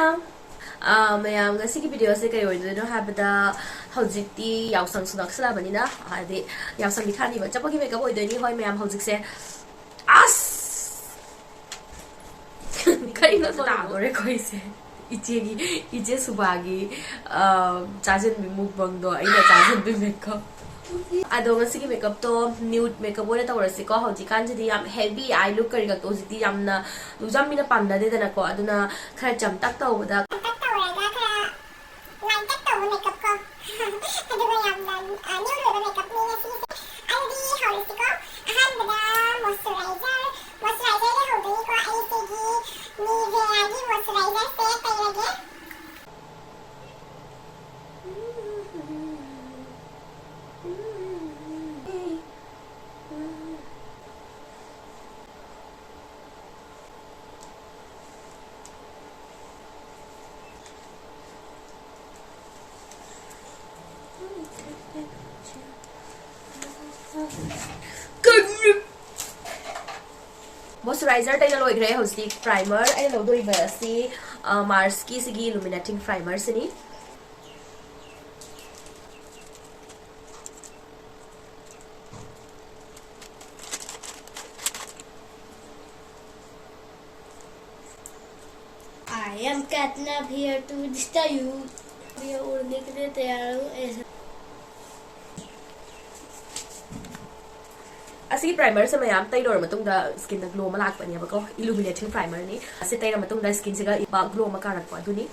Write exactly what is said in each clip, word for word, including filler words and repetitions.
ꯑꯥ, ꯃꯌꯥꯝ, ꯉꯁꯤꯒꯤ video ꯁꯦ ꯀꯩ ꯑꯣꯏꯗꯣꯏꯅꯣ ꯍꯥꯏꯕꯗ, ꯍꯧꯖꯤꯛꯇꯤ ꯌꯥꯎꯁꯪꯁꯨ ꯅꯛꯁꯜꯂꯛꯑꯕꯅꯤꯅ, ꯍꯥꯏꯗꯤ, ꯌꯥꯎꯁꯪꯒꯤ ꯊꯥꯅꯤꯕ ꯆꯠꯄꯒꯤ makeup ꯑꯣꯏꯗꯣꯏꯅꯤ꯫ ꯍꯣꯏ, ꯃꯌꯥꯝ, ꯍꯧꯖꯤꯛꯁꯦ ꯑꯁ! ꯀꯩꯅꯣ ꯇꯥꯗꯣꯔꯦ ꯑꯩꯈꯣꯏꯁꯦ꯫ ꯏꯆꯦꯒꯤ, ꯏꯆꯦ ꯁꯨꯕꯥꯒꯤ, ꯑ, ꯆꯥꯖꯟꯕꯤ mukbang ꯗꯣ ꯑꯩꯅ ꯆꯥꯖꯟꯕꯤ makeup꯫ ꯑꯗꯣ ꯉꯁꯤꯒꯤ makeup ꯇꯣ nude makeup ꯑꯣꯏꯅ ꯇꯧꯔꯁꯤꯀꯣ꯫ ꯍꯧꯖꯤꯛꯀꯥꯟꯁꯤꯗꯤ ꯌꯥꯝ heavy eye look ꯀꯔꯤ ꯈꯛꯇꯣ ꯍꯧꯖꯤꯛꯇꯤ ꯌꯥꯝꯅ ꯂꯨꯖꯝ ꯃꯤꯅ ꯄꯥꯝꯅꯗꯦꯗꯅꯀꯣ꯫ ꯑꯗꯨꯅ ꯈꯔ ꯆꯝꯇꯛ ꯇꯧꯕꯗ ꯆꯝꯇꯛ ꯇꯧꯔꯒ ꯈꯔ ꯂꯥꯏꯇꯛ ꯇꯧꯕ makeup ꯀꯣ꯫ ꯑꯗꯨꯒ ꯌꯥꯝꯅ, ꯑ, nude ꯑꯣꯏꯕ makeup ꯅꯤ ꯉꯁꯤꯁꯦ꯫ ꯑꯗꯨꯗꯤ ꯍꯧꯔꯁꯤꯀꯣ꯫ ꯑꯍꯥꯟꯕꯗ moisturizer, moisturizer ꯗ ꯍꯧꯗꯣꯏꯅꯤꯀꯣ꯫ ꯑꯩ ꯁꯤꯒꯤ Nivea ꯒꯤ moisturizer ꯁꯦ ꯇꯩꯔꯒꯦ꯫ Moisturizer ꯇꯩꯅ ꯂꯣꯏꯈ꯭ꯔꯦ꯫ ꯍꯧꯖꯤꯛ primer ꯑꯩꯅ ꯂꯧꯗꯣꯔꯤꯕ ꯑꯁꯤ, ꯑ, Mars ꯀꯤ ꯁꯤꯒꯤ illuminating primer ꯁꯤꯅꯤ꯫ I am catnap here to disturb you. मैं उड़ने के लिए तैयार हूँ, ऐसा। ꯑꯁꯤꯒꯤ primer ꯁꯦ ꯃꯌꯥꯝ ꯇꯩꯔꯨꯔ ꯃꯇꯨꯡꯗ skin ꯗ glow ꯑꯃ ꯂꯥꯛꯄꯅꯦꯕꯀꯣ, illuminating primer ꯅꯤ꯫ ꯑꯁꯤ ꯇꯩꯔ ꯃꯇꯨꯡꯗ skin ꯁꯤꯒ ꯏꯄꯥ glow ꯑꯃ ꯀꯥꯔꯛꯄ ꯑꯗꯨꯅꯤ꯫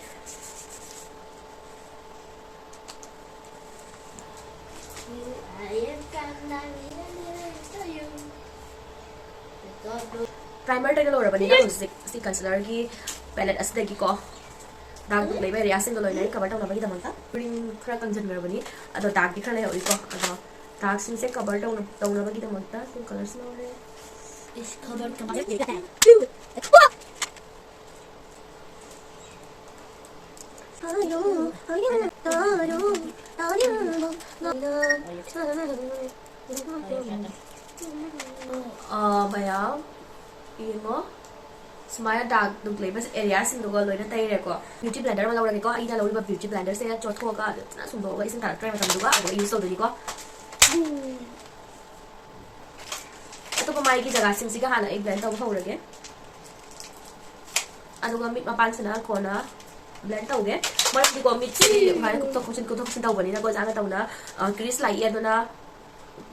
Primer ꯇꯩꯅ ꯂꯣꯏꯔꯕꯅꯤꯅ ꯍꯧꯖꯤꯛ ꯁꯤ concealer ꯒꯤ palette ꯑꯁꯤꯗꯒꯤꯀꯣ dark ꯂꯩꯕ area ꯁꯤꯡꯗꯣ ꯂꯣꯏꯅ ꯑꯩ cover ꯇꯧꯅꯕꯒꯤꯗꯃꯛꯇ ring ꯈꯔ ꯀꯪꯁꯤꯟꯈ꯭ꯔꯕꯅꯤ꯫ ꯑꯗꯣ dark ꯇꯤ ꯈꯔ ꯂꯩꯍꯧꯔꯤꯀꯣ꯫ ꯑꯗꯣ dark ꯁꯤꯡꯁꯦ cover ꯇꯧꯅ-, ꯇꯧꯅꯕꯒꯤꯗꯃꯛꯇ ꯁꯤ color ꯁꯤ ꯂꯧꯔꯦ꯫ Is cover ꯀꯃꯥꯏꯅ ꯑ, ꯃꯌꯥꯝ, ꯌꯦꯡꯉꯣ꯫ ꯁꯨꯃꯥꯏꯅ ꯗꯥꯛ ꯗꯨꯛ ꯂꯩꯕ ꯑꯦꯔꯤꯌꯥꯁꯤꯡꯗꯨꯒ ꯂꯣꯏꯅ ꯇꯩꯔꯦꯀꯣ꯫ ꯕ꯭ꯌꯨꯇꯤ ꯕ꯭ꯂꯦꯟꯗꯔ ꯑꯃ ꯂꯧꯔꯒꯦꯀꯣ꯫ ꯑꯩꯅ ꯂꯧꯔꯤꯕ ꯕ꯭ꯌꯨꯇꯤ ꯕ꯭ꯂꯦꯟꯗꯔꯁꯦ ꯆꯣꯠꯊꯣꯛꯑꯒ ꯐꯖꯅ ꯁꯨꯝꯗꯣꯛꯑꯒ ꯏꯁꯤꯡ ꯊꯥꯔꯛꯇ꯭ꯔꯤꯉꯩ ꯃꯇꯝꯗꯨꯒ ꯑꯗꯨꯒ ꯌꯨꯁ ꯇꯧꯗꯣꯏꯅꯤꯀꯣ꯫ ꯑꯇꯣꯞꯄ ꯃꯥꯏꯒꯤ ꯖꯒꯥꯁꯤꯡꯁꯤꯒ ꯍꯥꯟꯅ ꯑꯩ ꯕ꯭ꯂꯦꯟ ꯇꯧꯕ ꯍꯧꯔꯒꯦ꯫ ꯑꯗꯨꯒ ꯃꯤꯠ ꯃꯄꯥꯟꯁꯤꯅ ꯀꯣꯟꯅ ꯕ꯭ꯂꯦꯟ ꯇꯧꯒꯦ꯫ ꯃꯔꯝꯗꯤꯀꯣ, ꯃꯤꯠꯁꯤ ꯁꯨꯃꯥꯏꯅ ꯀꯨꯞꯊꯣꯛ ꯀꯨꯞꯁꯤꯟ, ꯀꯨꯞꯊꯣꯛ ꯀꯨꯞꯁꯤꯟ ꯇꯧꯕꯅꯤꯅꯀꯣ, ꯖꯥꯅ ꯇꯧꯅ, ꯑ, ꯀ꯭ꯔꯤꯁ ꯂꯥꯛꯏ꯫ ꯑꯗꯨꯅ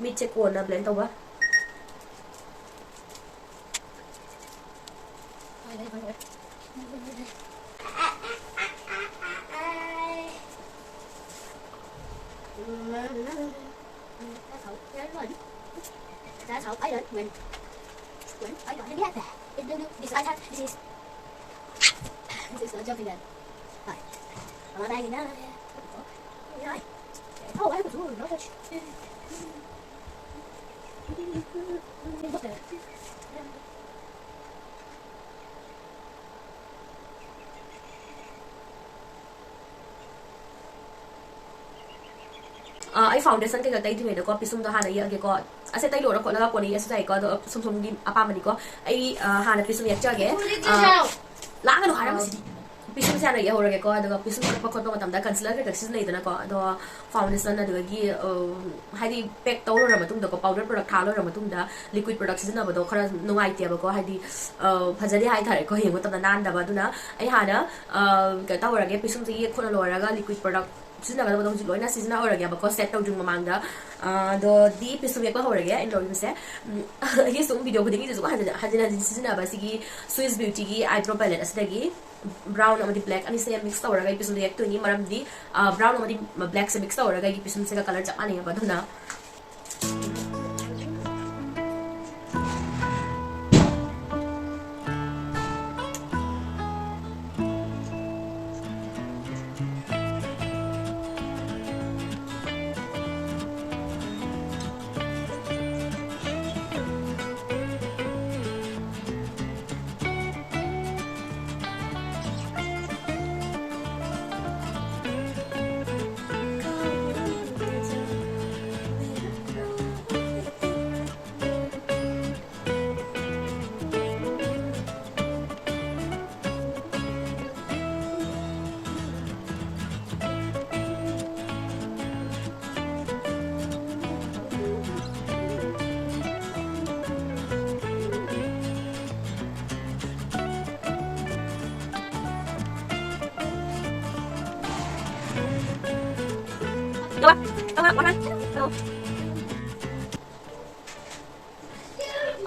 ꯃꯤꯠꯁꯦ ꯀꯣꯟꯅ ꯕ꯭ꯂꯦꯟ ꯇꯧꯕ꯫ That's how I learned when, when I got in the air. It didn't, this, I had, this is, this is not jumping then. Hi. Am I bagging down? Yeah. Oh, I was wrong, not touch. ꯑ, ꯑꯩ foundation ꯀꯩꯀꯥ ꯇꯩꯗ꯭ꯔꯤꯉꯩꯗꯀꯣ, ꯄꯤꯁꯨꯝꯗꯣ ꯍꯥꯟꯅ ꯌꯦꯛꯑꯒꯦꯀꯣ꯫ ꯑꯁꯦ ꯇꯩ ꯂꯣꯏꯔ ꯈꯣꯠꯂꯒ ꯀꯣꯟꯅ ꯌꯦꯛꯑꯁꯨ ꯌꯥꯏꯀꯣ, ꯑꯗꯣ ꯁꯨꯝ ꯁꯨꯝꯒꯤ ꯑꯄꯥꯝꯕꯅꯤꯀꯣ꯫ ꯑꯩ, ꯑ, ꯍꯥꯟꯅ ꯄꯤꯁꯨꯝ ꯌꯦꯛꯆꯒꯦ꯫ ꯍꯧꯖꯤꯛꯇꯤ ꯑ, ꯁꯥꯎ꯫ ꯂꯥꯡꯒꯅꯨ ꯍꯥꯏꯔꯝꯕꯁꯤꯗꯤ꯫ ꯄꯤꯁꯨꯝꯁꯦ ꯍꯥꯟꯅ ꯌꯦꯛꯍꯧꯔꯒꯦꯀꯣ, ꯑꯗꯨꯒ ꯄꯤꯁꯨꯝ ꯌꯦꯛꯄ ꯈꯣꯠꯄ ꯃꯇꯝꯗ ꯀꯟꯁꯤꯂꯔ ꯀꯩꯀꯥ ꯁꯤꯖꯤꯟꯅꯩꯗꯅꯀꯣ, ꯑꯗꯣ ꯐꯥꯎꯟꯗꯦꯁꯟ ꯑꯗꯨꯗꯒꯤ, ꯑ, ꯍꯥꯏꯗꯤ ꯄꯦꯛ ꯇꯧ ꯂꯣꯏꯔ ꯃꯇꯨꯡꯗꯀꯣ, ꯄꯥꯎꯗꯔ ꯄ꯭ꯔꯗꯛ ꯊꯥ ꯂꯣꯏꯔ ꯃꯇꯨꯡꯗ ꯂꯤꯀ꯭ꯋꯤꯠ ꯄ꯭ꯔꯗꯛ ꯁꯤꯖꯤꯟꯅꯕꯗꯣ ꯈꯔ ꯅꯨꯡꯉꯥꯏꯇꯦꯕꯀꯣ, ꯍꯥꯏꯗꯤ, ꯑ, ꯐꯖꯗꯦ ꯍꯥꯏꯇꯥꯔꯦꯀꯣ, ꯌꯦꯡꯕ ꯃꯇꯝꯗ ꯅꯥꯟꯗꯕ꯫ ꯑꯗꯨꯅ ꯑꯩ ꯍꯥꯟꯅ, ꯑ, ꯀꯩꯅꯣ ꯇꯧꯔꯒꯦ, ꯄꯤꯁꯨꯝꯁꯦ ꯌꯦꯛ ꯈꯣꯠꯂ ꯂꯣꯏꯔꯒ ꯂꯤꯀ꯭ꯋꯤꯠ ꯄ꯭ꯔꯗꯛ ꯁꯤꯖꯤꯟꯅꯒꯗꯕꯗꯣ ꯍꯧꯖꯤꯛ ꯂꯣꯏꯅ ꯁꯤꯖꯤꯟꯅꯍꯧꯔꯒꯦꯕꯀꯣ, ꯁꯦꯠ ꯇꯧꯗ꯭ꯔꯤꯉꯩ ꯃꯃꯥꯡꯗ꯫ ꯑ, ꯑꯗꯣ ꯗꯤ ꯄꯤꯁꯨꯝ ꯌꯦꯛꯄ ꯍꯧꯔꯒꯦ ꯑꯩꯅ ꯂꯧꯔꯤꯕꯁꯦ꯫ ꯎꯝ, ꯑꯩꯒꯤ ꯁꯨꯝ ꯚꯤꯗꯤꯑꯣ ꯈꯨꯗꯤꯡꯒꯤꯁꯨ ꯁꯨꯝ ꯍꯟꯖꯤꯟ ꯍꯟꯖꯤꯟ ꯍꯟꯖꯤꯟ ꯁꯤꯖꯤꯟꯅꯕ ꯁꯤꯒꯤ Swiss Beauty ꯒꯤ eyebrow palette ꯑꯁꯤꯗꯒꯤ ꯕ꯭ꯔꯥꯎꯟ ꯑꯃꯗꯤ ꯕ꯭ꯂꯦꯛ ꯑꯅꯤꯁꯦ ꯃꯤꯛꯁ ꯇꯧꯔꯒ ꯑꯩ ꯄꯤꯁꯨꯝꯗ ꯌꯦꯛꯇꯣꯏꯅꯤ꯫ ꯃꯔꯝꯗꯤ, ꯑ, ꯕ꯭ꯔꯥꯎꯟ ꯑꯃꯗꯤ ꯕ꯭ꯂꯦꯛꯁꯦ ꯃꯤꯛꯁ ꯇꯧꯔꯒ ꯑꯩꯒꯤ ꯄꯤꯁꯨꯝꯁꯤꯒ ꯀꯂꯔ ꯆꯞ ꯃꯥꯟꯅꯩꯌꯦꯕ꯫ ꯑꯗꯨꯅ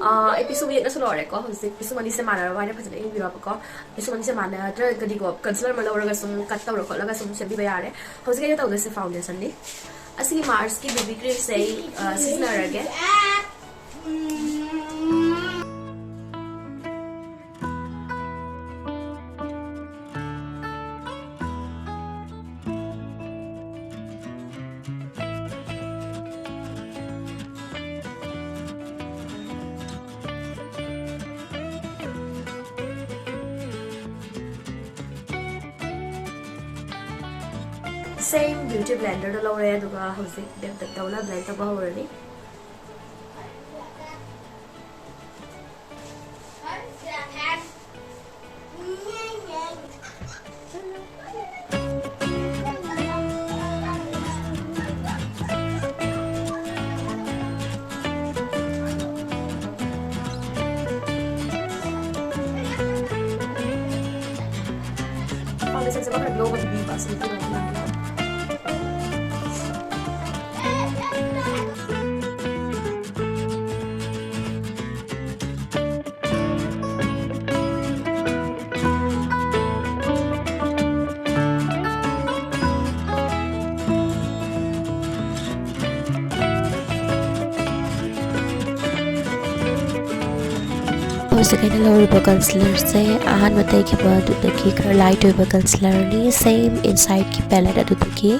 ꯑꯥ, ꯑꯩ ꯄꯤꯁꯨꯝ ꯌꯦꯛꯅꯁꯨ ꯂꯣꯏꯔꯦꯀꯣ꯫ ꯍꯧꯖꯤꯛ ꯄꯤꯁꯨꯝ ꯑꯅꯤꯁꯦ ꯃꯥꯟꯅꯔꯕ ꯍꯥꯏꯅ ꯐꯖꯅ ꯌꯦꯡꯕꯤꯔꯣꯕꯀꯣ꯫ ꯄꯤꯁꯨꯝ ꯑꯅꯤꯁꯦ ꯃꯥꯟꯅꯗ꯭ꯔꯒꯗꯤꯀꯣ, ꯀꯟꯁꯤꯂꯔ ꯑꯃ ꯂꯧꯔꯒ ꯁꯨꯝ ꯀꯠ ꯇꯧꯔ ꯈꯣꯠꯂꯒ ꯁꯨꯝ ꯁꯦꯝꯕꯤꯕ ꯌꯥꯔꯦ꯫ ꯍꯧꯖꯤꯛ ꯑꯩꯅ ꯇꯧꯗꯣꯏꯁꯦ ꯐꯥꯎꯟꯗꯦꯁꯟꯅꯤ꯫ ꯑꯁꯤꯒꯤ ꯃꯥꯔꯁꯀꯤ ꯕꯦꯕꯤ ꯀ꯭ꯔꯤꯝꯁꯦ ꯑꯩ, ꯑ, ꯁꯤꯖꯤꯟꯅꯔꯒꯦ꯫ Same beauty blender ꯗꯣ ꯂꯧꯔꯦ, ꯑꯗꯨꯒ ꯍꯧꯖꯤꯛ ꯗꯦꯞ ꯗꯦꯞ ꯇꯧꯅ blend ꯇꯧꯕ ꯍꯧꯔꯅꯤ꯫ Foundation ꯁꯦ ꯈꯔ glow ꯑꯣꯏꯕꯤꯕ, ꯑꯁꯤ ꯈꯔ ꯉꯧꯕꯤꯕ꯫ ꯍꯧꯖꯤꯛ ꯑꯩꯅ ꯂꯧꯔꯤꯕ ꯀꯟꯁꯤꯂꯔꯁꯦ ꯑꯍꯥꯟꯕ ꯇꯩꯈꯤꯕ ꯑꯗꯨꯗꯒꯤ ꯈꯔ ꯂꯥꯏꯠ ꯑꯣꯏꯕ ꯀꯟꯁꯤꯂꯔꯅꯤ, ꯁꯦꯝ ꯏꯟꯁꯥꯏꯠꯀꯤ ꯄꯦꯂꯦꯠ ꯑꯗꯨꯗꯒꯤ꯫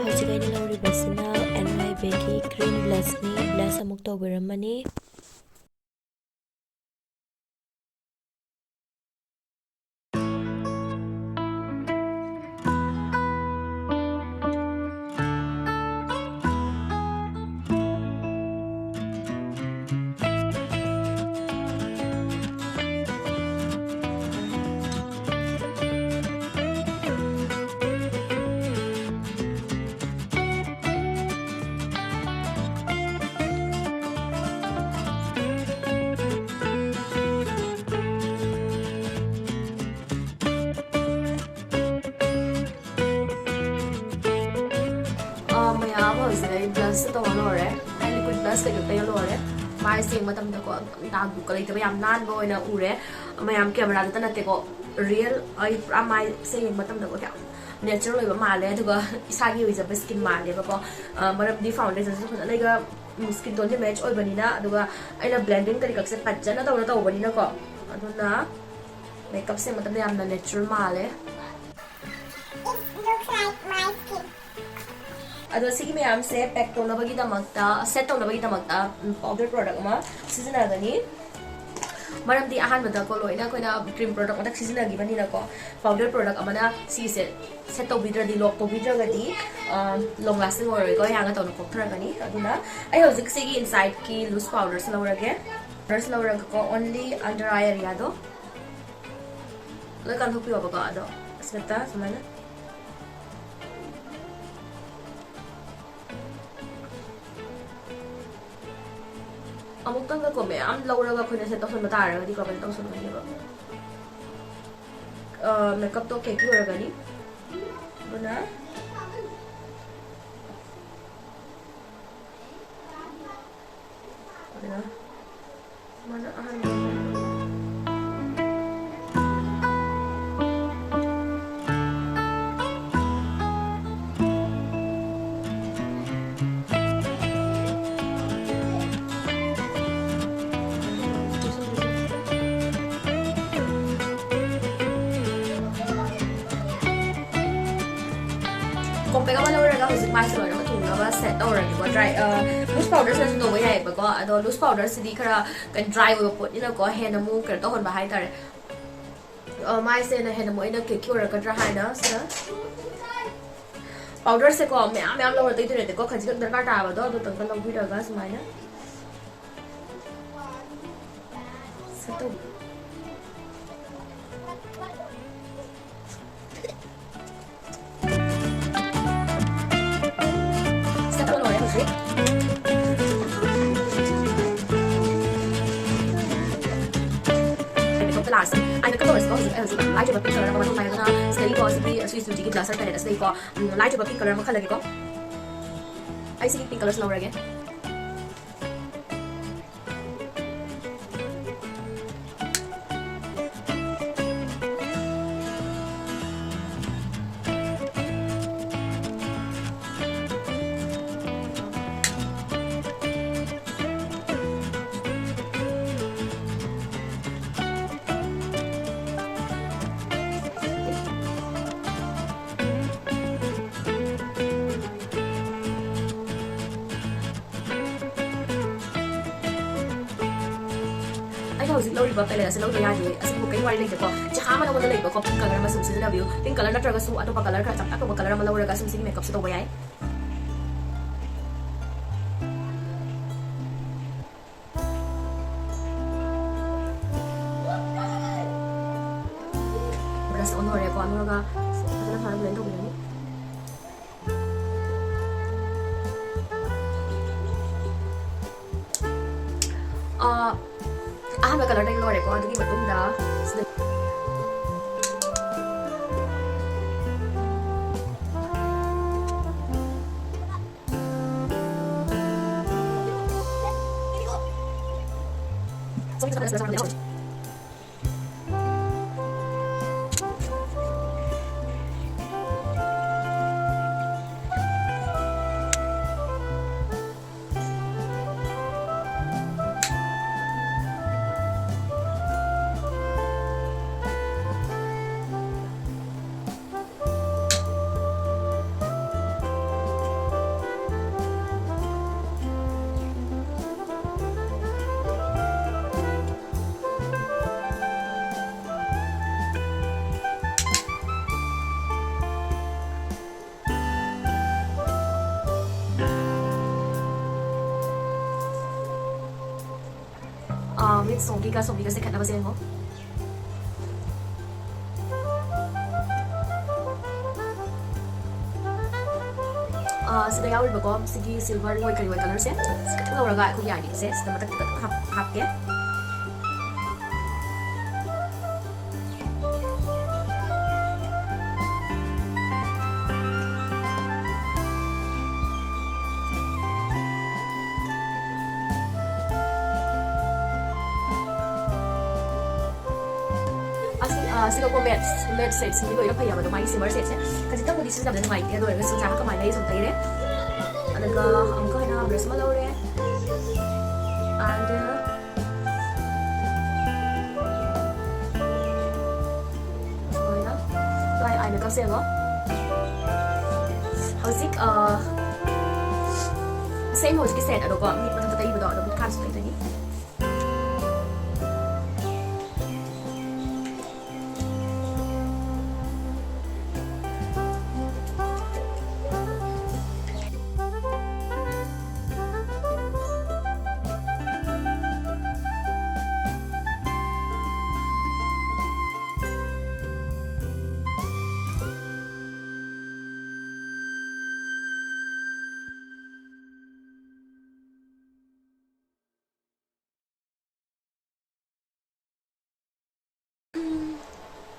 ꯍꯧꯖꯤꯛ ꯑꯩꯅ ꯂꯧꯔꯤꯕꯁꯤꯅ ꯑꯦꯟ ꯋꯥꯏ ꯕꯤꯒꯤ ꯀ꯭ꯔꯤꯝ ꯕ꯭ꯂꯁꯅꯤ꯫ ꯕ꯭ꯂꯁ ꯑꯃꯨꯛ ꯇꯧꯕꯤꯔꯝꯃꯅꯤ꯫ ꯍꯧꯖꯤꯛ ꯑꯩ ꯕ꯭ꯂꯁꯁꯨ ꯇꯧꯔ ꯂꯣꯏꯔꯦ꯫ ꯑꯩ ꯂꯤꯀ꯭ꯋꯤꯠ ꯕ꯭ꯂꯁ ꯀꯩꯀꯩ ꯇꯩꯔ ꯂꯣꯏꯔꯦ꯫ ꯃꯥꯏꯁꯦ ꯌꯦꯡꯕ ꯃꯇꯝꯗꯀꯣ ꯌꯥꯝ ꯗꯥꯛ ꯕꯨꯛꯀ ꯂꯩꯇꯕ, ꯌꯥꯝ ꯅꯥꯟꯕ ꯑꯣꯏꯅ ꯎꯔꯦ꯫ ꯃꯌꯥꯝ ꯀꯦꯃꯦꯔꯥꯗꯇ ꯅꯠꯇꯦꯀꯣ, ꯔꯤꯌꯦꯜ ꯑꯩ ꯄꯨꯔꯥ ꯃꯥꯏꯁꯦ ꯌꯦꯡꯕ ꯃꯇꯝꯗꯀꯣ ꯌꯥꯝ ꯅꯦꯆꯔꯦꯜ ꯑꯣꯏꯕ ꯃꯥꯜꯂꯦ꯫ ꯑꯗꯨꯒ ꯏꯁꯥꯒꯤ ꯑꯣꯏꯖꯕ ꯁ꯭ꯀꯤꯟ ꯃꯥꯜꯂꯦꯕꯀꯣ꯫ ꯑ, ꯃꯔꯝꯗꯤ ꯐꯥꯎꯟꯗꯦꯁꯟꯁꯨ ꯐꯖꯅ ꯑꯩꯒ, ꯎꯝ, ꯁ꯭ꯀꯤꯟ ꯇꯣꯟꯁꯦ ꯃꯦꯠꯆ ꯑꯣꯏꯕꯅꯤꯅ꯫ ꯑꯗꯨꯒ ꯑꯩꯅ ꯕ꯭ꯂꯦꯟꯗꯤꯡ ꯀꯔꯤ ꯀꯛꯁꯦ ꯐꯖꯅ ꯇꯧꯔ ꯇꯧꯕꯅꯤꯅꯀꯣ꯫ ꯑꯗꯨꯅ ꯃꯦꯀꯞꯁꯦ ꯃꯇꯝꯗ ꯌꯥꯝꯅ ꯅꯦꯆꯔꯦꯜ ꯃꯥꯜꯂꯦ꯫ It looks like my skin. ꯑꯗꯣ ꯁꯤꯒꯤ ꯃꯌꯥꯝꯁꯦ ꯄꯦꯛ ꯇꯧꯅꯕꯒꯤꯗꯃꯛꯇ, ꯁꯦꯠ ꯇꯧꯅꯕꯒꯤꯗꯃꯛꯇ, ꯎꯝ, ꯄꯥꯎꯗꯔ ꯄ꯭ꯔꯣꯗꯛ ꯑꯃ ꯁꯤꯖꯤꯟꯅꯒꯅꯤ꯫ ꯃꯔꯝꯗꯤ ꯑꯍꯥꯟꯕꯗꯀꯣ ꯂꯣꯏꯅ ꯑꯩꯈꯣꯏꯅ ꯀ꯭ꯔꯤꯝ ꯄ꯭ꯔꯣꯗꯛ ꯃꯊꯛ ꯁꯤꯖꯤꯟꯅꯈꯤꯕꯅꯤꯅꯀꯣ, ꯄꯥꯎꯗꯔ ꯄ꯭ꯔꯣꯗꯛ ꯑꯃꯅ ꯁꯤꯁꯦ ꯁꯦꯠ ꯇꯧꯕꯤꯗ꯭ꯔꯗꯤ, ꯂꯣꯛ ꯇꯧꯕꯤꯗ꯭ꯔꯒꯗꯤ, ꯑ, ꯂꯣꯡ ꯂꯥꯁꯇꯤꯡ ꯑꯣꯏꯔꯣꯏꯀꯣ, ꯌꯥꯡꯅ ꯇꯧꯅ ꯀꯣꯛꯊꯔꯛꯀꯅꯤ꯫ ꯑꯗꯨꯅ ꯑꯩ ꯍꯧꯖꯤꯛ ꯁꯤꯒꯤ ꯏꯟꯁꯥꯏꯠꯀꯤ ꯂꯨꯁ ꯄꯥꯎꯗꯔꯁꯦ ꯂꯧꯔꯒꯦ꯫ ꯄꯥꯎꯗꯔꯁꯦ ꯂꯧꯔꯒꯀꯣ, only under eye areaꯗꯣ ꯂꯣꯏ ꯀꯥꯟꯊꯣꯛꯄꯤꯌꯣꯕꯀꯣ꯫ ꯑꯗꯣ ꯑꯁꯤꯗ ꯁꯨꯃꯥꯏꯅ ꯑꯃꯨꯛꯇꯪꯗꯀꯣ ꯃꯌꯥꯝ ꯂꯧꯔꯒ ꯑꯩꯈꯣꯏꯅ ꯁꯦꯠ ꯇꯧꯁꯟꯕ ꯇꯥꯔꯒꯗꯤꯀꯣ ꯀꯩꯅꯣ ꯇꯧꯁꯟꯒꯅꯦꯕ, ꯃꯦꯀꯞꯇꯣ ꯀꯦꯛꯀꯤ ꯑꯣꯏꯔꯒꯅꯤ꯫ ꯑꯗꯨꯅ ꯑꯗꯨꯅ ꯃꯥꯅ ꯑꯍꯥꯟꯕ ꯀꯣꯝꯄꯦꯛ ꯑꯃ ꯂꯧꯔꯒ ꯍꯧꯖꯤꯛ ꯃꯥꯏꯁꯦ ꯂꯣꯏꯅꯃꯛ ꯊꯨꯡꯅꯕ ꯁꯦꯠ ꯇꯧꯔꯒꯦꯀꯣ꯫ ꯗ꯭ꯔꯥꯏ, ꯑ, ꯂꯨꯁ ꯄꯥꯎꯗꯔꯁꯤꯅꯁꯨ ꯇꯧꯕ ꯌꯥꯏꯑꯕꯀꯣ꯫ ꯑꯗꯣ ꯂꯨꯁ ꯄꯥꯎꯗꯔꯁꯤꯗꯤ ꯈꯔ ꯀꯩꯅꯣ ꯗ꯭ꯔꯥꯏ ꯑꯣꯏꯕ ꯄꯣꯠꯅꯤꯅꯀꯣ, ꯍꯦꯟꯅ ꯑꯃꯨꯛ ꯀꯩꯅꯣ ꯇꯧꯍꯟꯕ ꯍꯥꯏꯇꯥꯔꯦ꯫ ꯑ, ꯃꯥꯏꯁꯦ ꯍꯦꯟꯅ ꯍꯦꯟꯅ ꯑꯃꯨꯛ ꯑꯩꯅ ꯀꯦꯛꯀꯤ ꯑꯣꯏꯔꯛꯀꯗ꯭ꯔꯥ ꯍꯥꯏꯅ ꯁꯤꯗ ꯄꯥꯎꯗꯔꯁꯦꯀꯣ ꯃꯌꯥꯝ ꯃꯌꯥꯝ ꯂꯧꯔ ꯇꯩꯗꯣꯏ ꯅꯠꯇꯦꯀꯣ, ꯈꯖꯤꯛꯈꯛ ꯗꯔꯀꯥꯔ ꯇꯥꯕꯗꯣ ꯑꯗꯨꯇꯪꯒ ꯂꯧꯕꯤꯔꯒ ꯁꯨꯃꯥꯏꯅ ꯁꯠ ꯇꯧꯕꯤ꯫ ꯁꯦꯠꯇꯣꯛ ꯂꯣꯏꯔꯦ ꯍꯧꯖꯤꯛ꯫ ꯃꯦꯀꯞꯇ ꯂꯥꯛꯑꯁꯤ꯫ ꯑꯩ ꯃꯦꯀꯞ ꯇꯧꯔꯁꯤꯀꯣ ꯍꯧꯖꯤꯛ꯫ ꯑꯩ ꯍꯧꯖꯤꯛ ꯂꯥꯏꯠ ꯑꯣꯏꯕ ꯄꯤꯡ ꯀꯂꯔ ꯑꯃ ꯃꯊꯧ ꯇꯥꯏ꯫ ꯑꯗꯨꯅ ꯁꯤꯗꯒꯤꯀꯣ ꯁꯤꯒꯤ ꯁ꯭ꯋꯤꯁ ꯕ꯭ꯌꯨꯇꯤꯒꯤ ꯕ꯭ꯂꯁꯔ ꯄꯦꯂꯦꯠ ꯑꯁꯤꯗꯒꯤꯀꯣ, ꯎꯝ, ꯂꯥꯏꯠ ꯑꯣꯏꯕ ꯄꯤꯡ ꯀꯂꯔ ꯑꯃ ꯈꯜꯂꯒꯦꯀꯣ꯫ ꯑꯩ ꯁꯤꯒꯤ pink colourꯁꯤ ꯂꯧꯔꯒꯦ꯫ ꯑꯩꯅ ꯍꯧꯖꯤꯛ ꯂꯧꯔꯤꯕ palette ꯑꯁꯤ ꯂꯧꯗ ꯌꯥꯗꯦ꯫ ꯑꯁꯤꯕꯨ ꯀꯩ ꯋꯥꯔꯤ ꯂꯩꯇꯦꯀꯣ꯫ ꯆꯍꯥ ꯑꯃ ꯅꯉꯣꯟꯗ ꯂꯩꯕꯀꯣ, pink colour ꯑꯃ ꯁꯨꯝ ꯁꯤꯖꯤꯟꯅꯕꯤꯌꯨ꯫ Pink colour ꯅꯠꯇ꯭ꯔꯒꯁꯨ ꯑꯇꯣꯞꯄ colour ꯈꯔ ꯆꯝꯇꯛ ꯇꯧꯕ colour ꯑꯃ ꯂꯧꯔꯒ ꯁꯨꯝ ꯁꯤꯒꯤ makeupꯁꯦ ꯇꯧꯕ ꯌꯥꯏ꯫ Brush ꯑꯣꯟꯍꯧꯔꯦꯀꯣ, ꯑꯗꯨꯒ ꯐꯖꯅ ꯐꯖꯅ blend ꯇꯧꯕꯤꯔꯅꯤ꯫ ꯑ, ꯑꯍꯥꯟꯕ colourꯗꯒꯤ ꯂꯣꯏꯔꯦꯀꯣ, ꯑꯗꯨꯒꯤ ꯃꯇꯨꯡꯗ ꯁꯤꯗ ꯑꯥ, ꯃꯤꯠ ꯁꯣꯝꯒꯤꯒ ꯁꯣꯝꯒꯤꯒꯁꯦ ꯈꯦꯠꯅꯕꯁꯦ ꯌꯦꯡꯉꯣ꯫ ꯑꯥ, ꯁꯤꯗ ꯌꯥꯎꯔꯤꯕꯀꯣ, ꯁꯤꯒꯤ silver ꯑꯣꯏ ꯀꯔꯤ ꯑꯣꯏ colourꯁꯦ, ꯁꯤ ꯈꯤꯇꯪ ꯂꯧꯔꯒ ꯑꯩꯈꯣꯏꯒꯤ eyelidꯁꯦ ꯁꯤꯗ ꯃꯊꯛꯇ ꯈꯤꯇꯪ ꯍꯥꯞ-, ꯍꯥꯞꯀꯦ꯫ ꯑꯁꯤꯒꯀꯣ ꯃꯦꯠꯁ ꯃꯦꯠ ꯁꯦꯠꯁꯤꯡꯗꯤ ꯂꯣꯏꯅ ꯐꯩꯌꯦꯕ, ꯑꯗꯣ ꯃꯥꯒꯤ ꯁꯤꯃꯔ ꯁꯦꯠꯁꯦ ꯈꯖꯤꯛꯇꯪꯕꯨꯗꯤ ꯁꯤꯖꯤꯟꯅꯕꯗ ꯅꯨꯡꯉꯥꯏꯇꯦ꯫ ꯑꯗꯨ ꯑꯣꯏꯔꯒꯁꯨ ꯆꯥ ꯀꯃꯥꯏꯅ ꯂꯩ ꯁꯨꯝ ꯇꯩꯔꯦ꯫ ꯑꯗꯨꯒ ꯑꯃꯨꯛꯀ ꯍꯦꯟꯅ ꯕ꯭ꯔꯁ ꯑꯃ ꯂꯧꯔꯦ꯫ And ꯁꯨꯃꯥꯏꯅ ꯂꯥꯏ ꯑꯥꯏꯅ ꯀꯛꯁꯦꯕ꯫ ꯍꯧꯖꯤꯛ ꯁꯦꯝ ꯍꯧꯖꯤꯛꯀꯤ ꯁꯦꯠ ꯑꯗꯣꯀꯣ ꯃꯤꯠ ꯃꯊꯛꯇ ꯇꯩꯕꯗꯣ ꯑꯗꯣ ꯃꯤꯠ ꯈꯥꯁꯨ ꯇꯩꯗꯣꯏꯅꯤ꯫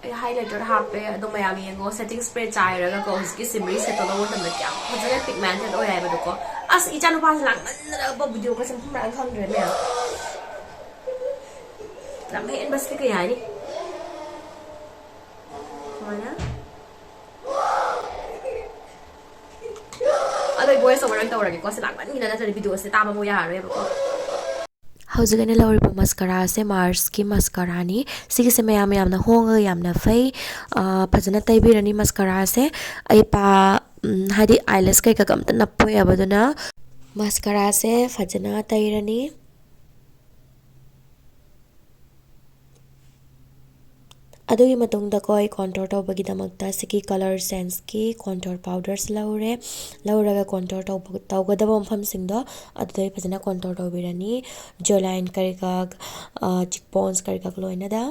ꯑꯩ ꯍꯥꯏꯂꯥꯏꯇꯔ ꯍꯥꯞꯄꯦ ꯑꯗꯣ ꯃꯌꯥꯝ ꯌꯦꯡꯉꯣ, ꯁꯦꯇꯤꯡ ꯁ꯭ꯄ꯭ꯔꯦ ꯆꯥꯏꯔꯒꯀꯣ ꯍꯧꯖꯤꯛꯀꯤ ꯁꯤꯃꯔꯤ ꯁꯦꯠꯇꯣ ꯂꯧꯕ ꯃꯇꯝꯗ ꯀꯌꯥꯝ ꯐꯖꯅ ꯄꯤꯒꯃꯦꯟꯇꯦꯠ ꯑꯣꯏ ꯍꯥꯏꯕꯗꯣꯀꯣ꯫ ꯑꯁ, ꯏꯆꯥ ꯅꯨꯄꯥꯁꯦ ꯂꯥꯡꯃꯟꯗꯅꯀꯣ ꯚꯤꯗꯤꯑꯣꯒ ꯁꯦꯝꯐꯝ ꯃꯔꯥꯡ ꯈꯪꯗ꯭ꯔꯦ ꯃꯌꯥꯝ꯫ ꯂꯝ ꯍꯦꯟꯕꯁꯤꯗꯤ ꯀꯩ ꯍꯥꯏꯅꯤ? ꯁꯨꯃꯥꯏꯅ꯫ ꯑꯗꯣ ꯑꯩ ꯚꯣꯏꯁ ꯑꯣꯚꯔ ꯑꯣꯏꯅ ꯇꯧꯔꯒꯦꯀꯣ, ꯁꯤ ꯂꯥꯡꯃꯟꯈꯤꯗꯅ ꯅꯠꯇ꯭ꯔꯗꯤ ꯚꯤꯗꯤꯑꯣꯁꯦ ꯇꯥꯕ ꯑꯃꯨꯛ ꯌꯥꯔꯔꯣꯏꯕꯀꯣ꯫ ꯍꯧꯖꯤꯛ ꯑꯩꯅ ꯂꯧꯔꯤꯕ ꯃꯁꯀꯔꯥꯁꯦ ꯃꯥꯔꯁꯀꯤ ꯃꯁꯀꯔꯥꯅꯤ꯫ ꯁꯤꯒꯤꯁꯦ ꯃꯌꯥꯝ ꯌꯥꯝꯅ ꯍꯣꯡꯉꯒ ꯌꯥꯝꯅ ꯐꯩ꯫ ꯑꯥ, ꯐꯖꯅ ꯇꯩꯕꯤꯔꯅꯤ ꯃꯁꯀꯔꯥꯁꯦ꯫ ꯑꯩ ꯄꯥ ꯎꯝ, ꯍꯥꯏꯗꯤ ꯑꯥꯏꯂꯦꯁ ꯀꯩꯀꯥ ꯑꯝꯇ ꯅꯞꯄꯣꯏ ꯍꯥꯏꯕꯗꯨꯅ ꯃꯁꯀꯔꯥꯁꯦ ꯐꯖꯅ ꯇꯩꯔꯅꯤ꯫ ꯑꯗꯨꯒꯤ ꯃꯇꯨꯡꯗꯀꯣ ꯑꯩ ꯀꯣꯟꯇꯣꯔ ꯇꯧꯕꯒꯤꯗꯃꯛꯇ ꯁꯤꯒꯤ ꯀꯂꯔ ꯁꯦꯟꯁꯀꯤ ꯀꯣꯟꯇꯣꯔ ꯄꯥꯎꯗꯔꯁ ꯂꯧꯔꯦ꯫ ꯂꯧꯔꯒ ꯀꯣꯟꯇꯣꯔ ꯇꯧꯕ, ꯇꯧꯒꯗꯕ ꯃꯐꯝꯁꯤꯡꯗꯣ ꯑꯗꯨꯗ ꯑꯩ ꯐꯖꯅ ꯀꯣꯟꯇꯣꯔ ꯇꯧꯕꯤꯔꯅꯤ꯫ ꯖꯣ ꯂꯥꯏꯟ ꯀꯔꯤ ꯀꯔꯥ, ꯑ, ꯆꯤꯛ ꯕꯣꯟꯁ ꯀꯔꯤ ꯀꯔꯥ ꯂꯣꯏꯅꯗ꯫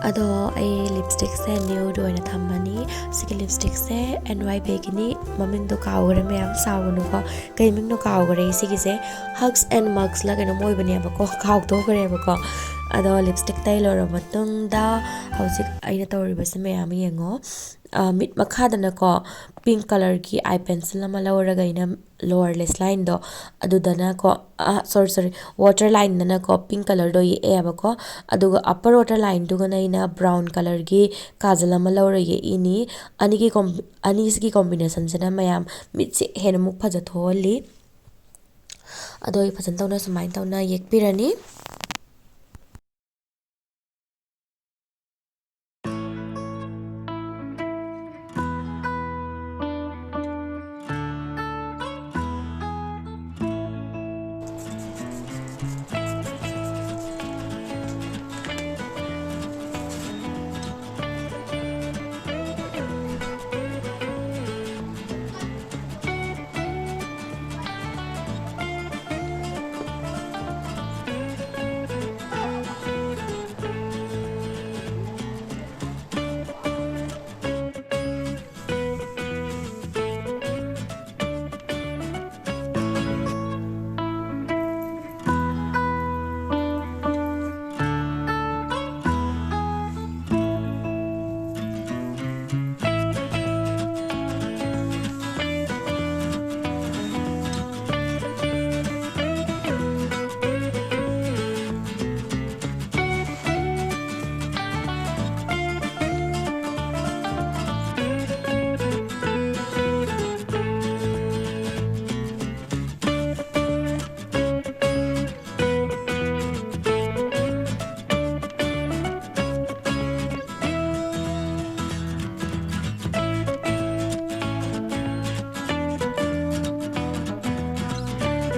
ꯑꯗꯣ ꯑꯩ ꯂꯤꯞꯁꯇꯤꯛꯁꯦ ꯅ꯭ꯌꯨꯗ ꯑꯣꯏꯅ ꯊꯝꯃꯅꯤ꯫ ꯁꯤꯒꯤ ꯂꯤꯞꯁꯇꯤꯛꯁꯦ ꯑꯦꯟ ꯋꯥꯏ ꯕꯤꯒꯤꯅꯤ꯫ ꯃꯃꯤꯡꯗꯣ ꯀꯥꯎꯈ꯭ꯔꯦ ꯃꯌꯥꯝ, ꯁꯥꯎꯒꯅꯨꯀꯣ꯫ ꯀꯩ ꯃꯤꯡꯅꯣ ꯀꯥꯎꯈ꯭ꯔꯦ ꯁꯤꯒꯤꯁꯦ꯫ ꯍꯛꯁ ꯑꯦꯟ ꯃꯛꯁꯂ ꯀꯩꯅꯣꯝ ꯑꯣꯏꯕꯅꯦꯕꯀꯣ, ꯀꯥꯎꯊꯣꯛꯈ꯭ꯔꯦꯕꯀꯣ꯫ ꯑꯗꯣ ꯂꯤꯞꯁꯇꯤꯛ ꯇꯩ ꯂꯣꯏꯔꯕ ꯃꯇꯨꯡꯗ ꯍꯧꯖꯤꯛ ꯑꯩꯅ ꯇꯧꯔꯤꯕꯁꯦ ꯃꯌꯥꯝ ꯌꯦꯡꯉꯣ꯫ ꯑ, ꯃꯤꯠ ꯃꯈꯥꯗꯅꯀꯣ ꯄꯤꯡ ꯀꯂꯔꯒꯤ ꯑꯥꯏ ꯄꯦꯟꯁꯤꯜ ꯑꯃ ꯂꯧꯔꯒ ꯑꯩꯅ ꯂꯣꯋꯔ ꯂꯦꯁ ꯂꯥꯏꯟꯗꯣ ꯑꯗꯨꯗꯅꯀꯣ, ꯁꯣꯔꯤ ꯁꯣꯔꯤ ꯋꯥꯇꯔ ꯂꯥꯏꯟꯗꯅꯀꯣ ꯄꯤꯡ ꯀꯂꯔꯗꯣ ꯌꯦꯛꯑꯦꯕꯀꯣ꯫ ꯑꯗꯨꯒ ꯑꯞꯄꯔ ꯋꯥꯇꯔ ꯂꯥꯏꯟꯗꯨꯒꯅ ꯑꯩꯅ ꯕ꯭ꯔꯥꯎꯟ ꯀꯂꯔꯒꯤ ꯀꯥꯖꯜ ꯑꯃ ꯂꯧꯔ ꯌꯦꯛꯏꯅꯤ꯫ ꯑꯅꯤꯒꯤ ꯀꯣꯝ-, ꯑꯅꯤꯁꯤꯒꯤ ꯀꯣꯝꯕꯤꯅꯦꯁꯟꯁꯤꯅ ꯃꯌꯥꯝ ꯃꯤꯠꯁꯦ ꯍꯦꯟꯅ ꯑꯃꯨꯛ ꯐꯖꯊꯣꯛꯍꯜꯂꯤ꯫ ꯑꯗꯣ ꯑꯩ ꯐꯖꯅ ꯇꯧꯅ ꯁꯨꯃꯥꯏꯅ ꯇꯧꯅ ꯌꯦꯛꯄꯤꯔꯅꯤ꯫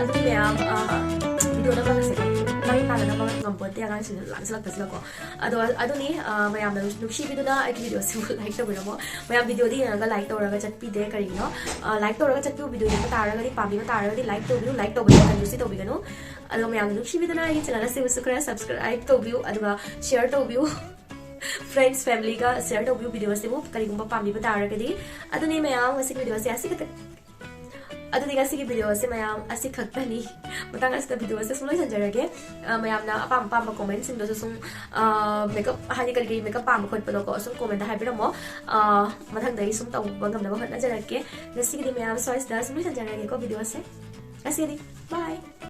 ꯑꯗꯨꯗꯤ ꯃꯌꯥꯝ, ꯑ, ꯚꯤꯗꯤꯑꯣ ꯅꯝꯕꯒꯁꯦ ꯃꯩ ꯇꯥꯗꯅꯕ ꯉꯝꯄꯣꯠꯇꯦ ꯑꯉꯥꯡꯁꯤꯡꯅ ꯂꯥꯡꯁꯤꯜꯂꯛꯄꯁꯤꯅꯀꯣ꯫ ꯑꯗꯣ, ꯑꯗꯨꯅꯤ, ꯑ, ꯃꯌꯥꯝꯅ ꯅꯨꯡꯁꯤꯕꯤꯗꯨꯅ ꯑꯩꯒꯤ ꯚꯤꯗꯤꯑꯣꯁꯤꯕꯨ ꯂꯥꯏꯛ ꯇꯧꯕꯤꯔꯝꯃꯣ꯫ ꯃꯌꯥꯝ ꯚꯤꯗꯤꯑꯣꯗꯤ ꯌꯦꯡꯉꯒ ꯂꯥꯏꯛ ꯇꯧꯔꯒ ꯆꯠꯄꯤꯗꯦ ꯀꯔꯤꯒꯤꯅꯣ? ꯑ, ꯂꯥꯏꯛ ꯇꯧꯔꯒ ꯆꯠꯄꯤꯌꯨ, ꯚꯤꯗꯤꯑꯣ ꯌꯦꯡꯕ ꯇꯥꯔꯒꯗꯤ, ꯄꯥꯝꯕꯤꯕ ꯇꯥꯔꯒꯗꯤ ꯂꯥꯏꯛ ꯇꯧꯕꯤꯌꯨ, ꯂꯥꯏꯛ ꯇꯧꯕꯗꯤ ꯀꯟꯖꯨꯁꯤ ꯇꯧꯕꯤꯒꯅꯨ꯫ ꯑꯗꯣ ꯃꯌꯥꯝꯅ ꯅꯨꯡꯁꯤꯕꯤꯗꯨꯅ ꯑꯩꯒꯤ ꯆꯦꯅꯦꯜ ꯑꯁꯤꯕꯨꯁꯨ ꯈꯔ ꯁꯕꯁꯀ꯭ꯔꯥꯏꯕ ꯇꯧꯕꯤꯌꯨ, ꯑꯗꯨꯒ ꯁꯤꯌꯔ ꯇꯧꯕꯤꯌꯨ꯫ Friends, family ꯒ share ꯇꯧꯕꯤꯌꯨ video ꯑꯁꯤꯕꯨ, ꯀꯔꯤꯒꯨꯝꯕ ꯄꯥꯝꯕꯤꯕ ꯇꯥꯔꯒꯗꯤ꯫ ꯑꯗꯨꯅꯤ ꯃꯌꯥꯝ, ꯉꯁꯤꯒꯤ video ꯑꯁꯦ ꯑꯁꯤ ꯈꯛꯇ꯫ ꯑꯗꯨꯗꯤ ꯉꯁꯤꯒꯤ video ꯑꯁꯦ ꯃꯌꯥꯝ ꯑꯁꯤ ꯈꯛꯇꯅꯤ꯫ ꯃꯇꯥꯡ ꯑꯁꯤꯗ video ꯑꯁꯦ ꯁꯨꯝ ꯂꯣꯏꯁꯤꯟꯖꯔꯒꯦ꯫ ꯑ, ꯃꯌꯥꯝꯅ ꯑꯄꯥꯝ ꯑꯄꯥꯝꯕ comment ꯁꯤꯡꯗꯁꯨ ꯁꯨꯝ, ꯑ, makeup ꯍꯥꯏꯗꯤ ꯀꯔꯤ ꯀꯔꯤ makeup ꯄꯥꯝꯕ ꯈꯣꯠꯄꯗꯣꯀꯣ, ꯁꯨꯝ comment ꯇ ꯍꯥꯏꯕꯤꯔꯝꯃꯣ꯫ ꯑ, ꯃꯊꯪꯗ ꯑꯩ ꯁꯨꯝ ꯇꯧꯕ ꯉꯝꯅꯕ ꯍꯣꯠꯅꯖꯔꯛꯀꯦ꯫ ꯉꯁꯤꯒꯤꯗꯤ ꯃꯌꯥꯝ ꯁ꯭ꯋꯥꯏꯁꯤꯗ ꯁꯨꯝ ꯂꯣꯏꯁꯤꯟꯖꯔꯒꯦꯀꯣ video ꯑꯁꯦ꯫ ꯉꯁꯤꯒꯤꯗꯤ bye꯫